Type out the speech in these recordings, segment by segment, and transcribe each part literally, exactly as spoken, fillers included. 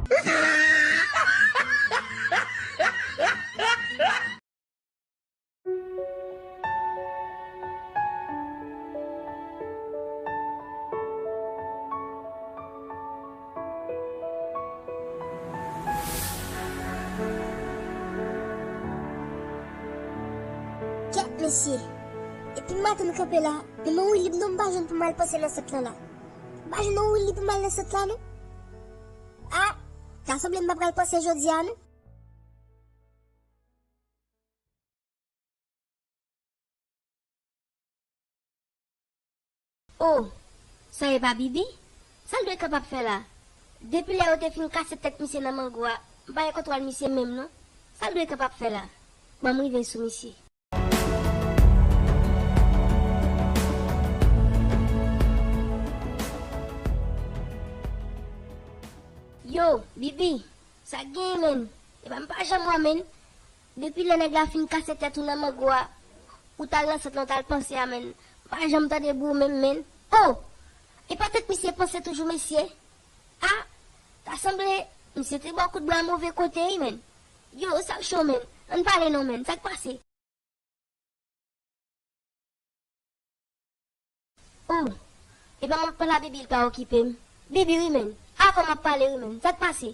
Kèt mesye. Epi m ap tann kanpe la, men mwen Willy m non m pa jwenn pou m al panse nan sant lan la. M pa jwenn non Willy pou m al nan sant la non. A, ta sanble m pa pral panse jodi a non. O, sa e pa Bibi? Sa l dwe kapab fè la? Depi lè yo te fin kase tèt misye nan mango a, m pa gen kontwòl misye menm non. Sa l dwe kapab fè la? Ban m rive sou misye. Yo, Bibi, sa k genyen menn? Epa m pa janm wè w menn. Depi lè nèg la fin kase tèt ou nan mango a, ou t al nan sant lan, ou t al panse a menn. M pa janm tande bri w menm menn. O! Epa tèt misye panse toujou mesye? A! Ta sanble misye te ba w kout bra move kote wi menn. Yo, sa k cho menn? Ann pale non menn, sa k pase? O, epa m ap pale a Bibi, l pa okipe m. Bibi wi menn, avè w m ap pale wi menn, sa k pase?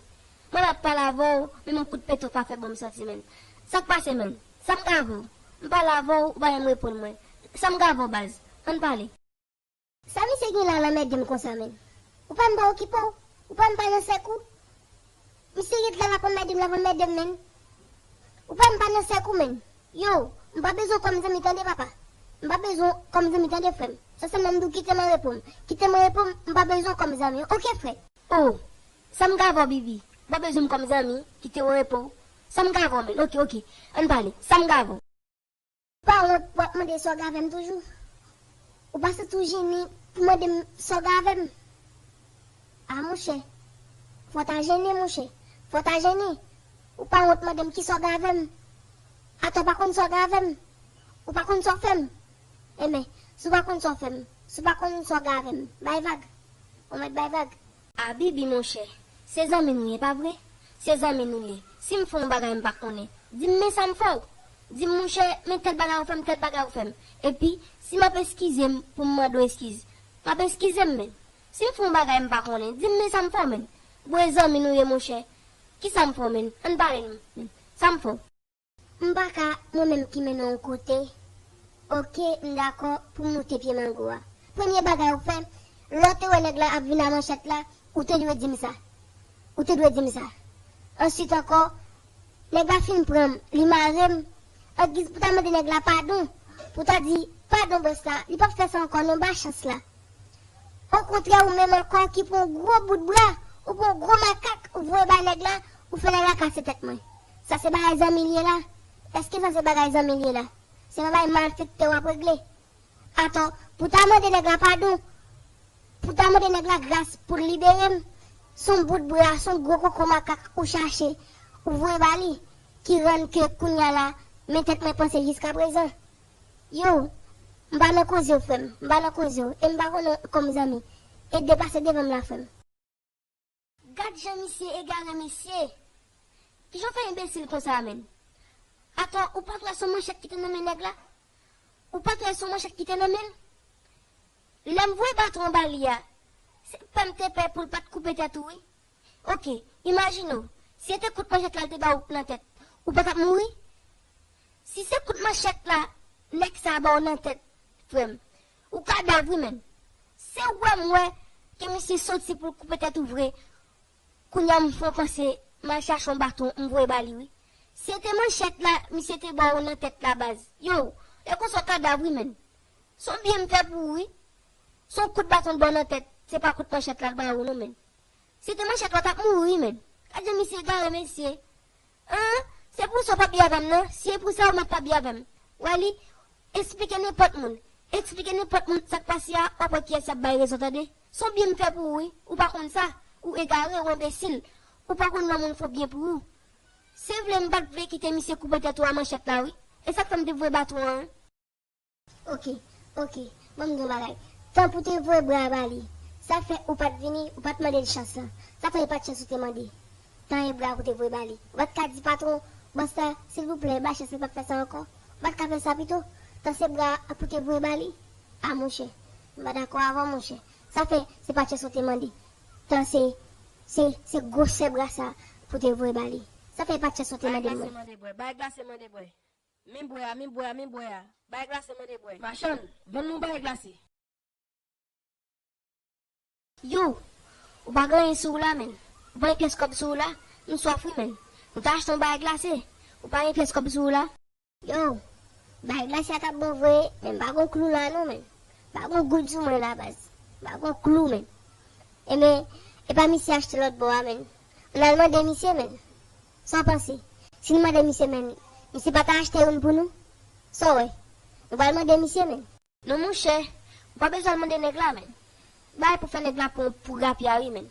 Mwen m ap pale avè w, men yon kout peto pa fè bon m santi menn. Sa k pase menn? Sa m ka avè w? M pale avè w, ou pa janm reponn mwen. Sa m ka avè w baz? Ann pale. Sa misye gen la l anmède m konsa menn? Ou pa m pa okipe w? Ou pa m pa nan sèk ou? Misye ret la l ap anmède m, l ap anmède m menn. Ou pa m pa nan sèk ou menn. Yo, m pa bezwen w kòm zanmi tande papa. M pa bezwen w kòm zanmi tande frè m. Sa sèlman m di w kite m an repo m. Kite m an repo m, m pa bezwen w kòm zanmi. Oke frè. O, sa m ka avè w Bibi? M pa bezwen m kòm zanmi, kite w an repo w. Sa m ka avè w menn? Oke, oke. Ann pale. Sa m ka avè w? Pa wont pou w ap mande sòg avè m toujou? Ou pa santi w jennen pou mande m sòg avè m? A monchè, fò w ta jennen monchè, fò w ta jennen. Ou pa wont mande m ki sòg avè m? Atò w pa konn sòg avè m? Ou pa konn sa w fè m? Enben, si w pa konn sa w fè m, si w pa konn sòg avè m, bay vag. Ou mèt bay vag. A Bibi monchè, se zanmi nou ye pa vre? Se zanmi nou ye. Si m fè yon bagay m pa konnen, di m men sa m fè w. Di m monchè, men tèl bagay ou fè m, tèl bagay ou fè m. Epi, si m ap eskize m pou m mande w eskiz, m ap eskize m menn. Si m fè yon bagay m pa konnen, di m men sa m fè w menn. Bon e zanmi nou ye monchè. Kisa m fè w menn? Ann pale non menn. Sa m fè w? M pa ka mwen menm ki mennen w yon kote. Oke, m dakò pou m moute pye mango a. Premye bagay ou fè, lè w te wè nèg la ap vin a manchèt la, ou te dwe di m sa. Ou te dwe di m sa. Answit ankò, nèg la fin pran m, li mare m. Angiz pou ta mande nèg la padon, pou ta di, padon bòs la, li p ap fè sa ankò non, ba chans la. Okontrè, ou menm ankò ki pran yon gwo bout bra, ou pran yon gwo makak, ou voye bay nèg la, ou fè nèg la kase tèt mwen. Sa se bagay zanmi l ye la? Èske sa se bagay zanmi l ye la? Se yon bagay malfektè w ap regle. Atò, pou ta mande nèg la padon, pou ta mande nèg la gras pou l libere m, se yon bout bra, se yon gwo koko makak ou chache, ou voye ba li, ki rann ke kounye a la, men tèt mwen panse jiskaprezan. Yo, m pa nan koze w, frè m. M pa nan koze w. E m pa konnen w kòm zanmi. E depase devan m la, frè m. Gad jan misye egare, mesye. Kijan w fè enbesil konsa, menn? Atò, ou pa t wè se yon manchèt ki te nan men nèg la? Ou pa t wè se yon manchèt ki te nan men l? Lè m voye baton an ba li a, se pè m te pè pou l pa t koupe tèt ou, wi. Oke, imajine w, si se te kout manchèt la l te ba w nan tèt, ou pa t ap mouri? Si se kout manchèt la nèg sa a ba w nan tèt, frè m, ou kadav wi menn. Se wè m wè ke misye soti pou l koupe tèt ou vre. Kounye a m fè yon panse, m al chache yon baton, m voye ba li wi. Si se te manchèt la misye te ba w nan tèt la baz, yo, e konsa w kadav wi menn. Se yon byen m fè pou ou wi. Se yon kout baton l ba w nan tèt, se pa kout manchèt la l ba ou non menn. Si te manchèt ou t ap mouri wi menn. Gad jan misye egare mesye. An, se pou sa w pa byen avè m nan, si e pou sa ou mèt pa byen avè m. Wè li, eksplike nenpòt moun. Eksplike nenpòt moun sa k pase a, w ap wè kiyès y ap bay rezon tande. Se yon byen m fè pou ou wi, ou pa konn sa. Ou egare, ou enbesil. Ou pa konn lè yon moun fè yon byen pou ou. Se vle m pa t vle kite misye koupe tèt ou a manchèt la wi. E sa k fè m te voye baton an. Oke, oke, ban m di yon bagay. Tan pou te voye bra a ba li, sa fè ou pa t vini, ou pa t mande l chans lan. Sa fè e pa t chans ou te mande. Tanye bra pou te voye ba li. Ou pa t ka di patwon, bòs la, silvouplè, ba chans li p ap fè sa ankò? Ou pa t ka fè sa pito? Tanse bra pou te voye ba li? A monchè, m pa dakò avè w, monchè. Sa fè se pa chans ou te mande. Tanse, se, se gwosè bra sa pou te voye ba li. Sa fè e pa chans ou te mande l, mwen. Bay glase mande bwè. Men bwè a, men bwè a, men bwè a. Bay glase mande bwè. Machann, vann nou bay glase. Yo, ou pa gen anyen sou ou la, menn. Ou pa gen pyès kòb sou ou la? M swaf wi, menn. M ta achte yon bagay glase. Ou pa gen pyès kòb sou ou la? Yo, bagay glase a t ap bon vre, men m pa gen klou la non, menn. M pa gen goud sou mwen la, baz. M pa gen klou, menn. Ebyen, e pa misye achte lòt bò a, menn. Ann al mande misye, menn. Sa w panse? Si n mande misye, menn, misye pa ta achte youn pou nou? Sa w wè? Nou pral mande misye, menn. Non, monchè, ou pa bezwen al mande nèg la, menn. Bay pou fè nèg la pran pou grapya wi, menn.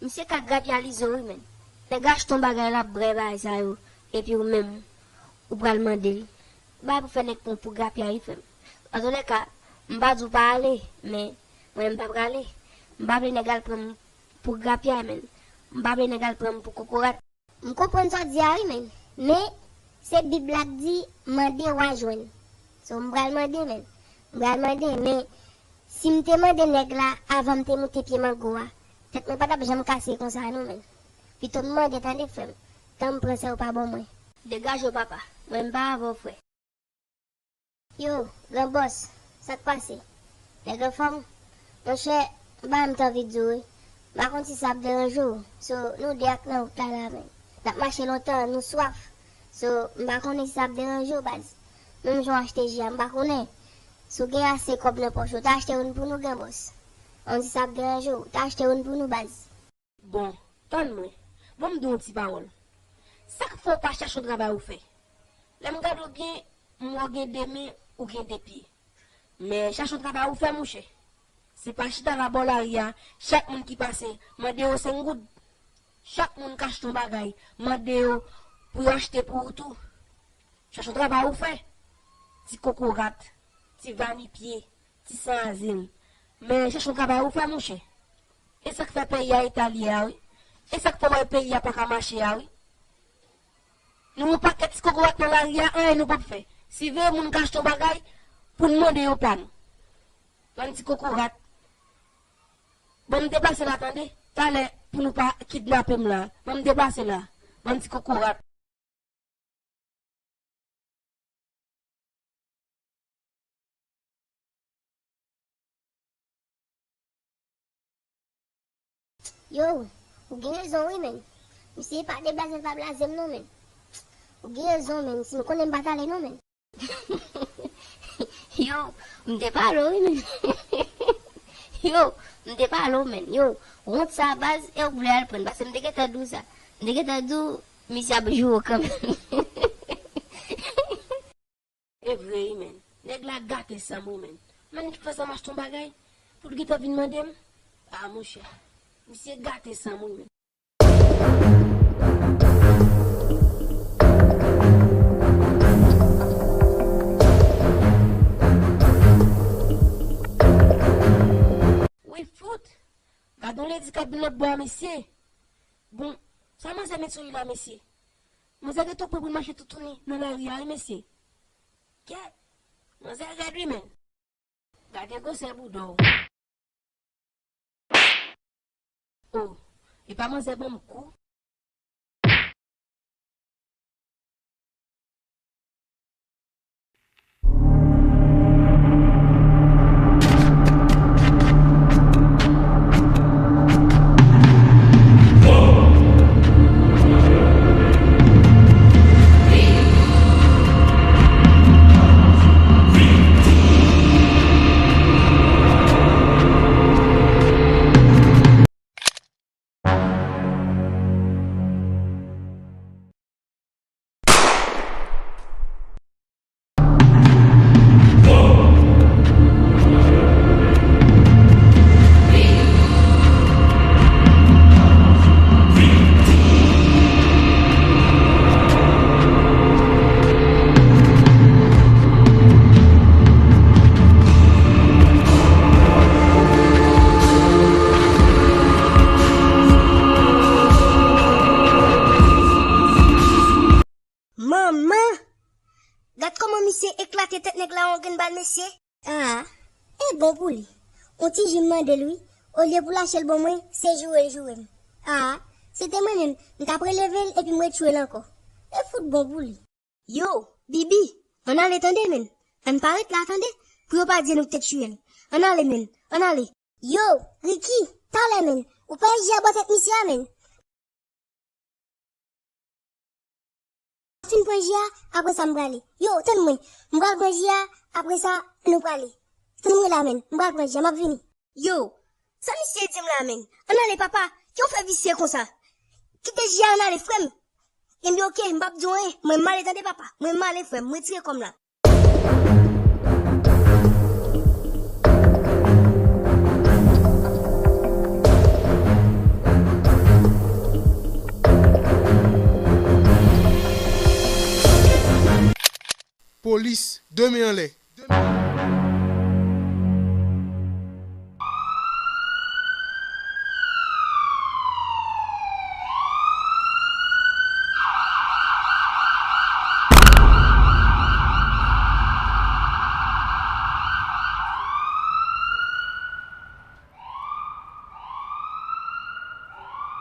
Misye ka grapyalize w wi, menn. Nèg achte yon bagay, l ap brè bagay sa yo, epi ou menm, ou pral mande l. Bay pou fè nèg pran pou grapya wi, frè m. Antoulèka, m pa di w pa ale, men mwen, m pa prale. M pa vle nèg al pran m pou grapya, menn. M pa vle nèg al pran m pou kokorat. M konprann sa w di a wi, menn. Men, se Bib la k di, mande, w a jwenn. So, m pral mande, menn. M pral mande, men, si m te mande nèg la avan m te moute pye mango a, tèt mwen pa t ap janm kase konsa non, menn. Pito m mande, tande, frè m. Tan m pran sa yo pa ban mwen. Degaje w, papa. Mwen, m pa avè w, frè. Yo, gran bòs, sa k pase? Nèg anfòm? Monchè, m pa menm t anvi di w wi. M pa konn si sa ap deranje w. So, nou de ak nan wout la la, menn. N ap mache lontan, nou swaf. So, m pa konnen si sa ap deranje w, baz. Menm jan w achte ji a, m pa konnen. Si w gen ase kòb nan pòch ou, ta achte youn pou nou, gran bòs. Ann di sa ap deranje w, ta achte youn pou nou, baz. Bon, tann mwen. Bon, m di w yon ti pawòl. Sa k fè w pa chache yon travay ou fè? Lè m gade w byen, m wè w gen de men, ou gen de pye. Men chache yon travay ou fè, monchè. Se pa chita la bò lari a, chak moun ki pase, mande yo senk goud. Chak moun k achte yon bagay, mande yo pou yo achte pou ou tou. Chache yon travay ou fè. Ti kokorat, ti vani pye, ti san azen. Men chache yon travay ou fè, monchè. E sa k fè peyi a eta l ye a wi. E sa k fè w wè peyi a pa ka mache a wi. Nou yon pakèt ti kokorat nan lari a, anyen nou p ap fè. Siveye moun k achte yon bagay pou n mande yo pa nou. Bann ti kokorat. Ban m deplase la, tande. Talè pou nou pa kidnape m la. Ban m deplase la. Bann ti kokorat. Yo, ou gen rezon wi, menn. Misye pa deblase l pa blaze m non, menn. Ou gen rezon, menn. Si m konnen m pa t ale non, menn. Yo, m te pale w wi, menn. Yo, m te pale w, menn. Yo, wont sa, baz, e w vle al pran, paske m te gentan di w sa. M te gentan di w, misye ap joure w kanmenm. E vre wi, menn. Nèg la gate san m wi, menn. Menn, li fè sa m achte yon bagay pou l gentan vin mande m. A, monchè. Misye gate san m wi, menn. Wi, fout! Gade yon ledi k ap vin lòt bò a, mesye. Bon, sa manzè met sou li la, mesye? Manzè gen tou pre pou l mache toutouni nan lari a, wi, mesye. Kèt! Manzè rèd, wi, menn. Gade gwosè bouda w. O, epa manzè ban m kou. Nèg la yon grenn bal mesye. Ah, e bon pou li. On ti ji m mande l wi. Olye pou lache l ban mwen, se joure l joure m. Ah, se te mwen menm, m t ap releve l epi m retchwe l ankò. E fout bon pou li. Yo, Bibi, ann ale tande menn. Ann pa ret la tande, pou yo pa di nou k te tchwe l. Ann ale menn, ann ale. Yo, Ricky, talè menn. Ou pa wè ji a bò tèt misye a menn. Fin pran ji a, apre sa m prale. Yo, tann mwen. M pral pran ji a, apre sa, nou prale. Tann mwen la menn. M pral pran ji a, m ap vini. Yo, sa misye di m la menn? Ann ale papa, ki w fè visye konsa? Kite ji a ann ale frè m. Ebyen oke, m p ap di w anyen. Mwen m ale tande papa. Mwen m ale frè m, m retire kò m la. Polis, de men anlè.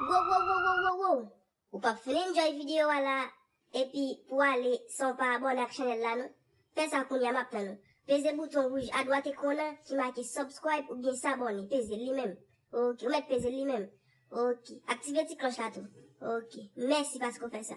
Wow, wow, wow, wow, wow, wow. Ou p ap fin enjoy videyo a la, epi pou ale san w pa abòne ak chanèl la non. Fè sa kounye a, m ap tann ou. Peze bouton wouj adwat ekran w lan ki make subscribe oubyen s'abonner, peze l li menm. Oke, ou mèt peze l li menm. Oke, aktive ti klòch la tou. Oke, mèsi paske w fè sa.